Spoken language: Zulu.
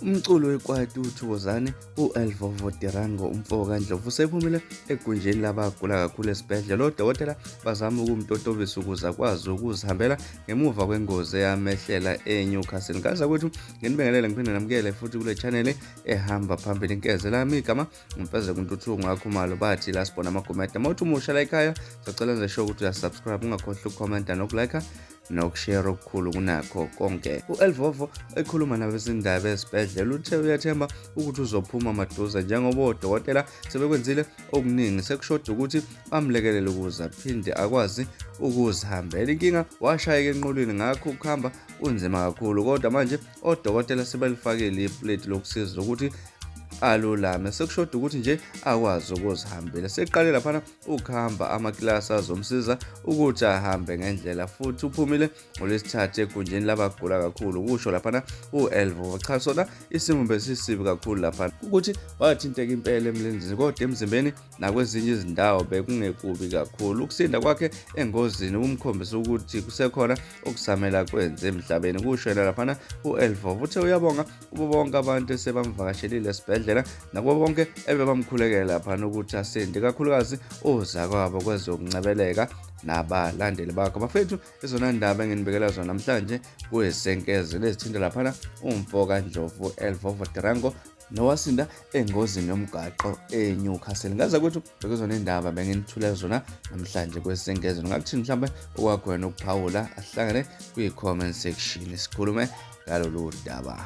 Umculi wekwaito uThokozani u-Elvovo Derango umfo kaNdlovu usephumile egunjini labagula kakhulu esibhedlela. Odokotela bazama ukumtotobisa ukuze akwazi ukuzihambela ngemuva kwengozi eyamehlela eNewcastle. Ngaza kwethu nginibingelele ngiphinde namukele futhi kule channel ehamba phambili inkeze lami igama ngimfeze kuNtuthuko ngakhumalo bathi la sibona amagumede. Uma uthi umusha la ekhaya sacela nje sho ukuthi uyasubscribe ungakhohlwa ukukhomenta nokulike nokushare okukhulu kunakho konke. U-Elvovo ekhuluma nabezindaba esibhedlela uthe uyathemba ukuthi uzophuma maduze njengoba odokotela sebekwenzile okuningi sekushoda ukuthi bamlekelele ukuze aphinde akwazi ukuzihambela. Inkinga washayeka enqolweni ngakho ukuhamba kunzima kakhulu kodwa manje odokotela sebelifakile ipleti lokusiza ukuthi alulame sekushoda ukuthi nje akwazi ukuzihambela. Seqale laphana ukuhamba amakilasi azomsiza ukuthi ahambe ngendlela futhi uphumile ngolwesithathu egunjini labagula kakhulu kusho laphana u-Elvo. Cha sona isimo besisibi kakhulu laphana ukuthi wathinteka impela emlenzini kodwa emzimbeni nakwezinye izindawo bekungekubi kakhulu. Ukusinda kwakhe engozini kumkhombisa ukuthi kusekhona okusamela kwenze emhlabeni kusho yena laphana u-Elvo. Uthe uyabonga kubo bonke abantu esebamvakashelile esibhedlela nakubo bonke ebebamkhulekela laphana ukuthi asinde kakhulukazi ozakwabo kwezokuncebeleka nabalandeli bakho. Bafethu izona ndaba enginibekela zona namhlanje kwesenkezelo ezithinta laphana umfo kaNdlovu Elvovo Drango nowasinda engozini yomgwaqo eNewcastle. Ngaza kwethu bekuzona indaba benginithule zona namhlanje kwesenkezelo. Ngakuthini mhlawumbe okwakho wena ukuphawula asihlangane kwi-comment section sikhulume ngalolu daba.